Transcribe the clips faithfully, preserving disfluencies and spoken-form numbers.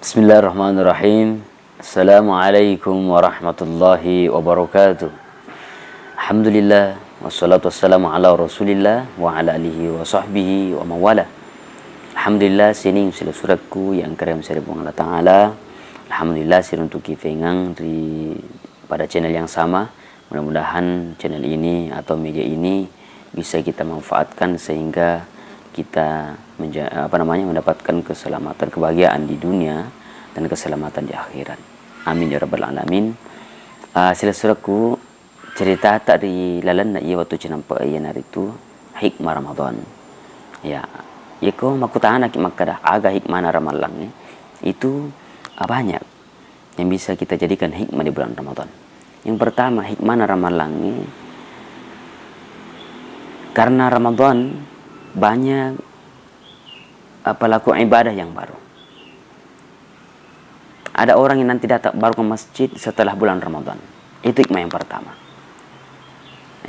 Bismillahirrahmanirrahim. Assalamualaikum warahmatullahi wabarakatuh. Alhamdulillah, wassalatu wassalamu ala Rasulillah wa ala alihi wa sahbihi wa mawala. Alhamdulillah, sining sila surakku yang karim sari Puang Allah Ta'ala. Alhamdulillah, siruntuki fengang ri pada channel yang sama. Mudah-mudahan channel ini atau media ini bisa kita manfaatkan sehingga kita menja-, apa namanya, mendapatkan keselamatan, kebahagiaan di dunia dan keselamatan di akhirat. Amin ya rabbal alamin. Ah, sila surakku, ceritata ri lalenna iya wettu cinampe iyanaritu hikmah Ramadan. Ya, iyako makkutanaki makkada aga hikmana ramallangnge, itu, ah, banyak yang bisa kita jadikan hikmah di bulan Ramadan. Yang pertama, hikmana ramallangnge, karena Ramadan banyak, ah, pelaku ibadah yang baru. Ada orang yang nanti datang baru ke masjid setelah bulan Ramadan. Itu hikmah yang pertama.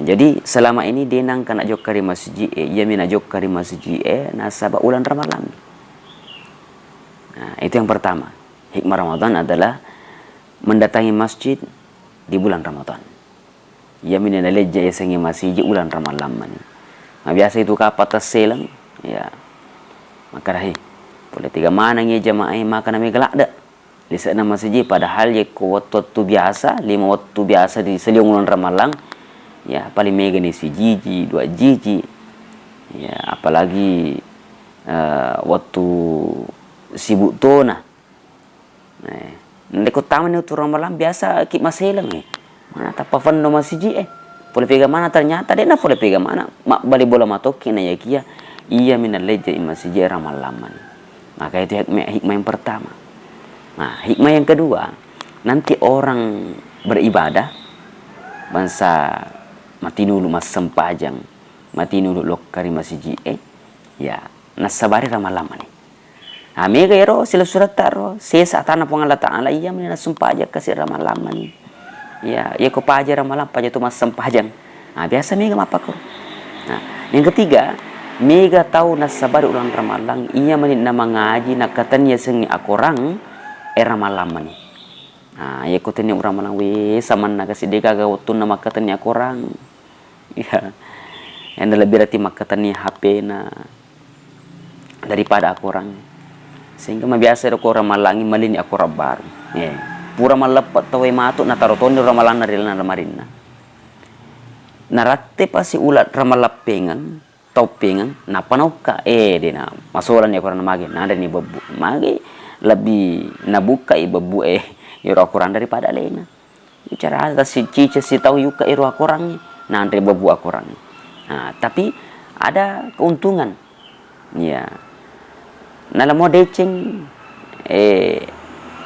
Jadi, selama ini de nangka najokka ri masjid e, iyami najokka ri masjid e nasaba ulang Ramadan. Nah, itu yang pertama. Hikmah Ramadan adalah mendatangi masjid di bulan Ramadan. Iyami nalejja yasengnge masiji ulang Ramalang mani. Mabiasa itu kapang tasseleng, ya. Makkada, "He, pole tega maneng iya jamaah e, maka na mega ladde." Lise'na masiji, padahal yekko wettu-wettu biasa, lima wettu biasa di saliweng ulang Ramalang, ya, paling megani sijiji, dua jiji. Ya, apalagi, eh, wettu sibuk tona. Eh, narekko tamani wettu Ramalang, biasa ki maseleng, eh. Mana tappa fenno masiji, eh. Pole pega mana, ternyata de na pole pega mana. Mabbali bola matokki na yakia, iyami nalejja i masiji e Ramalang mani. Maka itu hikmah, hikmah yang pertama. Nah, hikmah yang kedua, nanti orang beribadah, bangsa matinulu massempajang, matinulu lokka ri masiji e, ya, nassabari Ramalang mani. Ah, mega ero silessuretta ro, sesa atanna Puang Allah Ta'ala, iya mani nassumpajang kasi Ramalang mani. Iya, iya ko paja Ramalang, paja tu massempajang. Ah, biasa mega mappakko. Nah, yang ketiga, mega tau nassabari ulang Ramalang, iya mani namangaji, nakatenni yasengnge akorang, e Ramalang mani. Nah, iya ko tenni ulang Ramalang, we, samanna kasi degaga wettunna makkatenni akorang. Iya. Enda lebbi rati makkatenni H P-na daripada akorang. Sehingga mabiasa ero ko Ramalangngi malini akorang baru. Eh, pura malleppe tauwe matu, nataro toni Ramalanna ri lalenna lamarinna. Naratte pasi ula Ramalang pengeng, tau pengeng, nappa naukka. Eh, dena masolani akorang mage, nanreni bebbu. Mage lebbi nabukkai bebbu e ero akorang daripada alena. Bicara ada si cice sitau yukka ero akorangnge, nanre bebbu akorangnge. Nah, tapi ada keuntungan. Iya. Nalamo deceng, eh,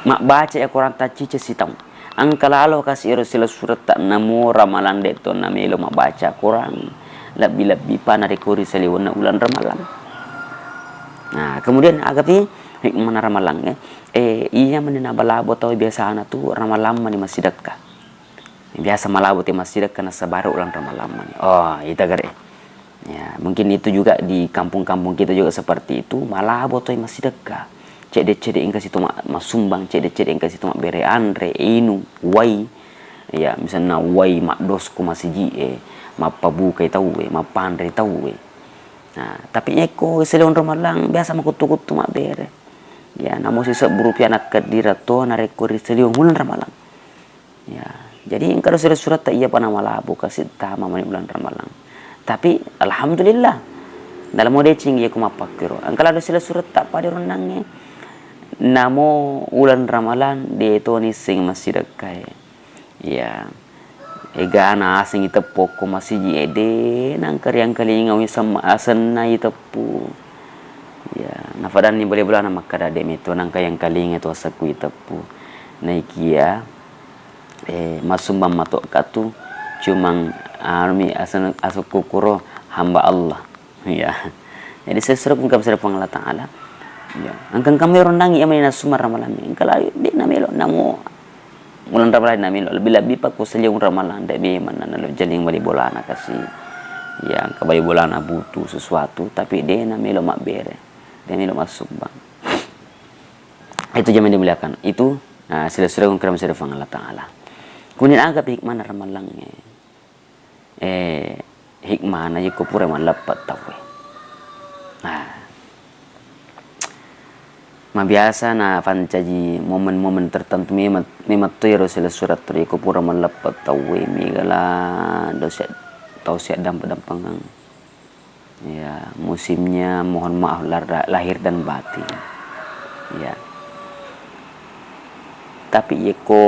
mabbaca akorang taccice sitau. Engka lalo kasi ero silessuretta namo Ramalang de to namelo mabbaca akorang. Lebbi-lebbi pa narekko ri saliwenna ulang Ramalang. Nah, kemudian agapi hikmana Ramalang, eh? Eh, iya mani nabalabo tau biasana tu Ramalang mani massidekka. Biasa malabo te massidekka nasabari ulang Ramalang mani. Oh, ita gare. Ya, mungkin itu juga di kampung-kampung kita juga seperti itu, malabo toi massidekka. Cedde-cedde engka situ ma-, masumbang, cedde-cedde engka situ mabbere anre, inung, wai. Ya, misalna wai maddos ko masiji e, mappabukai tauwe, mappanre tauwe. Nah, tapi yekko saliweng Ramalang biasa makuttu-kuttu mabbere. Ya, namo sisebbu rupiah nakkeddirang to narekko ri saliweng uleng Ramalang. Ya, jadi engka do silessuretta iya pa namalabo kasi tama mani uleng Ramalang. Tapi alhamdulillah, nalamo deceng iya ko mappakkiro. Engka lalo silessuretta pada ronnangnge. Namo uleng Ramalang de to nisseng massidekkae. Iya. Egana aseng iteppu okko masiji e, de nangka riangkalingawi sem-, asenna iteppu. Iya, nafadanni bale bolana makkada de meto nangka yangkalinga to asekku iteppu. Naikia, eh, massumbang matokka tu cumang anumi aseng, asekku kuro hamba Allah. Iya. Jadi sesuai pun kepada Puang Allah Ta'ala. Iya. Engka engka mero nangi iya mani nasuma Ramalang. Engka lagi de namelo namo uleng Ramalang namelo. Lebbi-lebbi pa ko saliweng Ramalang de memang nalo jaling bali bolana kasi. Iya, engka bali bolana butuh sesuatu tapi de namelo mabbere. De melo massumbang. Itu jamaah dimuliakan, itu, ah, silessureng keramat seri Puang Allah Ta'ala. Kemudian aga hikmahna ramallangnge? Eh, hikmahna yekko pura malleppe tauwe. Nah, mabiasa na pancaji momen-momen tertentu memang, memang to ero silessureng to yekko pura malleppe tauwe, megala dosa tau siaddampe-dampengeng. Ya, musimnya mohon maaf lar-, lahir dan batin. Ya. Tapi yekko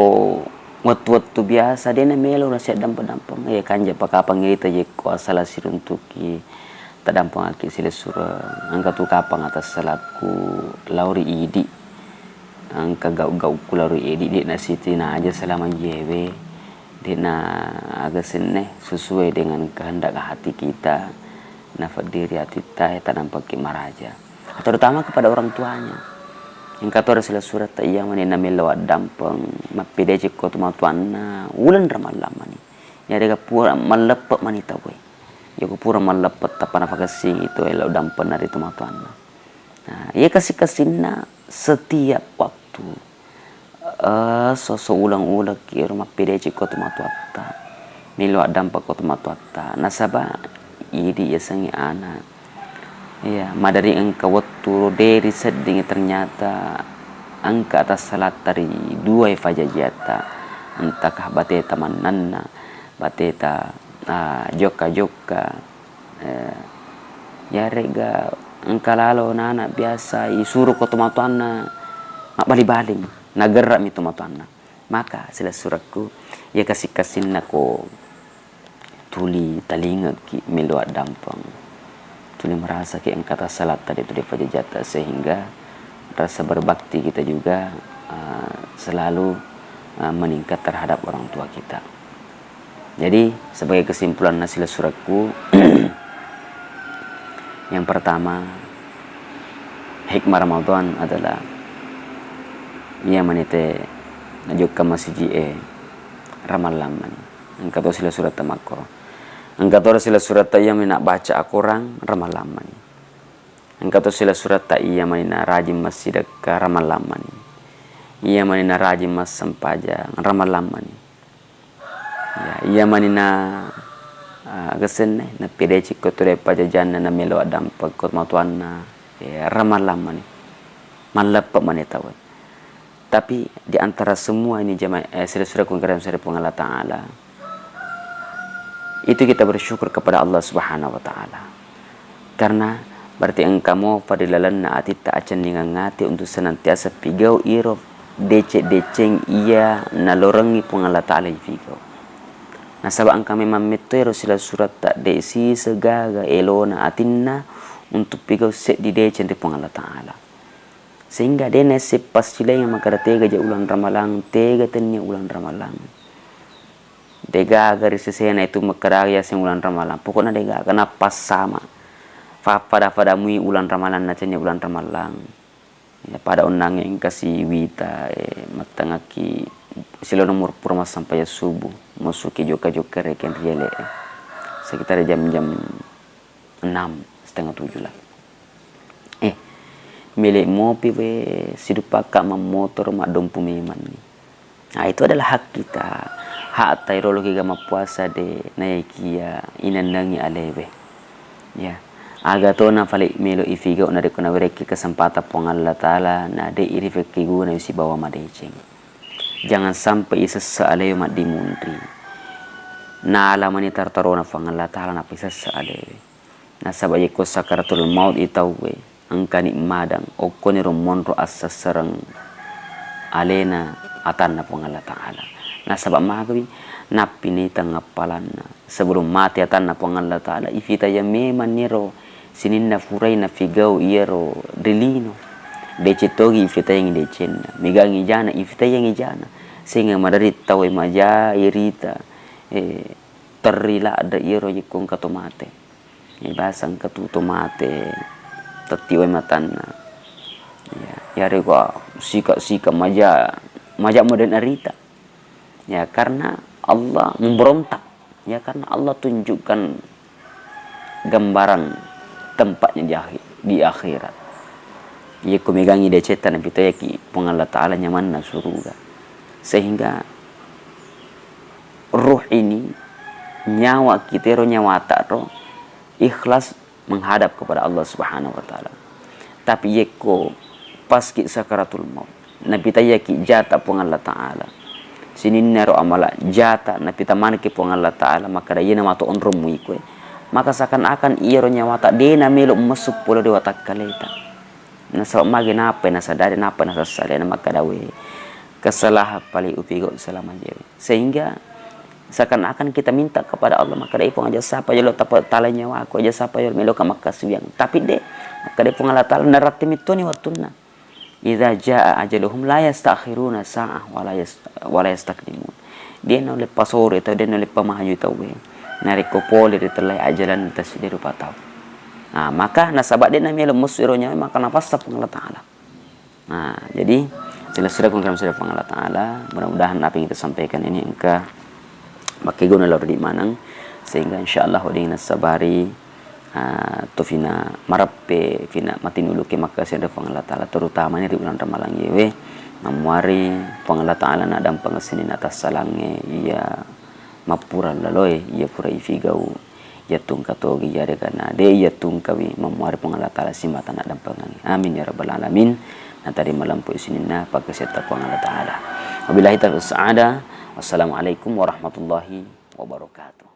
wettu-wettu biasa, de' namelo nasiaddampe-dampeng. Ya, kanja pakapang ita yekko asala siruntuki tadampengaki silessureng. Engka tu kapang atassalakku lao ri idi. Engka gau-gaukku lao ri idi, de' nasitinaja selama jewe. De'na aga senne sesuai dengan kehendak hati kita, nafeddiri atitta, tanampaki maraja. Terutama kepada orang tuanya. Engka to ri silessuretta iya mani namello addampeng, mappedeceng ko tomatoanna, uleng ramallang mani. Yarega pura malleppe mani tauwe. Yako pura malleppe tappa nafakessingi to elo dampenna ri tomatoanna. Nah, iya kasi-kasinna setiap waktu, eh, soso uleng-uleng ki ero mappedeceng ko tomatoatta, melo addampa ko tomatoatta, nasaba idi yasengnge ana. Iya, maderi engka wettu de riseddingi, ternyata engka atassalatta ri duai fajajiatta, entahkah bateta mannanna, bateta, ah, jokka-jokka, Eh, yarega engka lalo nana biasa isuro ko tomatoanna mabbali-baling, nagerra'mi tomatoanna. Maka silessurekku, iya kasi-kasinna ko tuli talingekki melo addampeng, tuli merasaki engka tassalatta de tu de fajajatta, sehingga rasa berbakti kita juga, eh, selalu, eh, meningkat terhadap orang tua kita. Jadi, sebagai kesimpulanna silessurekku, yang pertama, hikmah Ramadan adalah iya manite najokka masiji'e ramallang mani. Engka to silessuretta makkoro. Engka to silessuretta iya mani nabbaca akorang ramallang mani. Engka to silessuretta iya mani narajing massidekka ramallang mani. Iya mani narajing massempajang ramallang mani. Ya, iya mani na, ah, aga senne, napedeceng ko tu de pajajanna, namelo addampeng ko matoanna, ya, ramallang mani. Malleppe mani tauwe. Tapi di antara semua ini jama-, eh, silessurekku engka ri Puang Allah Ta'ala, itu kita bersyukur kepada Allah Subhanahu wa Ta'ala. Karena berarti engka mopa ri lalenna atitta acenningeng ati untuk senantiasa pigau iro deceng-deceng iya nalorengngi Puang Allah Ta'ala ifigau. Nasaba engka memang metto ero silessuretta de siseng gaga elona atinna untuk pigau seddi deceng ri Puang Allah Ta'ala. Sehingga de naisseng passilaingeng makkeda tega ja uleng ramalang, tega tennia uleng ramalang. Degaga ri sesena itu makkeda yaseng uleng ramalang. Pokokna degaga, nappassama. Fappada-pada mui uleng ramalang, nacenni uleng ramalang. Ya, pada onnangnge engka siwita, eh, mattengakki silao nomor pura massampajang subuh, masuki jokka-jokka rekeng riele, eh. Sekitar jam-jam enam, setengah tujuh lah. Eh, mele mopi we, sidupakka mammotoro, maddompu memanni. Nah, itu adalah hak kita. Hak tai roloki ga mappuasa de, naekia inennengi alewe. Ya. Aga to na fale melo ifigau narekko nawerekki kesempatan Puang Allah Ta'ala, na de irifekki guna sibawa madeceng. Jangan sampai isesse alewe maddimunri. Nala mani taro-tarona Puang Allah Ta'ala nappa isesse alewe. Nasaba yekko sakaratul maut i tauwe, engkani madang, okkoniro monro assessereng alena atanna Puang Allah Ta'ala. Nasaba magawi nappi naitang appalanna. Sebelum mate atanna Puang Allah Ta'ala, ifitaya memang niro sininna furai nafigau iyaro ri lino. Deceng togi ifitayangi decenna, megangi jana ifitayangi jana. Sehingga maderi tauwe maja irita, eh, terri ladde iyaro yekko engka to mate. Eh, biasa engka tu to mate, tettiwai matanna. Ya, yarego sika-sika maja, maja modern arita. Ya, karena Allah memberontak. Ya, karena Allah tunjukkan gambaran tempatnya di akhi-, di akhirat. Iyako megangngi decetta napitaiaki Puang Allah Ta'ala nyamanna suruga. Sehingga ruh ini, nyawa kita ro, nyawata ro ikhlas menghadap kepada Allah Subhanahu wa Ta'ala. Tapi yekko paski sakaratul maut, napitaiaki jata Puang Allah Ta'ala, sininna ro amala jata napita manekki Puang Allah Ta'ala, makkeda iyena mato onrommu ikoe, maka seakan-akan iyaro nyawata de namelo messu pole ri watakkaleta. Nasaba magi nappai nasadari, nappai nasassalena makkeda, we, kesalahan paling upigau selama jewe. Sehingga seakan-akan kita minta kepada Allah, makkeda, "Eh, Puang, aja sapa jolo tapa-, tala nyawaku, aja sapa jolo meloka makkasuwiang." Tapi de, makkeda Puang Allah Ta'ala, naratti mittoni wattunna. "Idza jaa ajaluhum la yastakhiruna sa'ah wa la yas-, wa la yastaqdimun." De naulle pasore tau, de naulle pamaju tauwe narekko pole ritellai ajalanna tassiddi rupa tau. Nah, maka nasaba de namelo messu ero nyawa, maka napassa Puang Allah Ta'ala. Nah, jadi, silessureng kongkirang sudah Puang Allah Ta'ala, mudah-mudahan apa yang kita sampaikan ini engka makkeguna lao ri maneng, sehingga insyaallah wedding nassabari, ah, to fina marappe, fina matinuluke makkaseng ri Puang Allah Ta'ala, terutama ni ri uleng Ramalang yewe, mammuari Puang Allah Ta'ala naddampeng sininna tassalangnge iya mappura laloe, iya pura ifigau, iya tungka togi, iyarega na de iya tungkawi, mammuari Puang Allah Ta'ala simata naddampengengngi. Amin ya rabbal alamin. Natarima lampu sininna pakkasetta Puang Allah Ta'ala. Wabillahi taufiq sa'ada. Wassalamualaikum warahmatullahi wabarakatuh.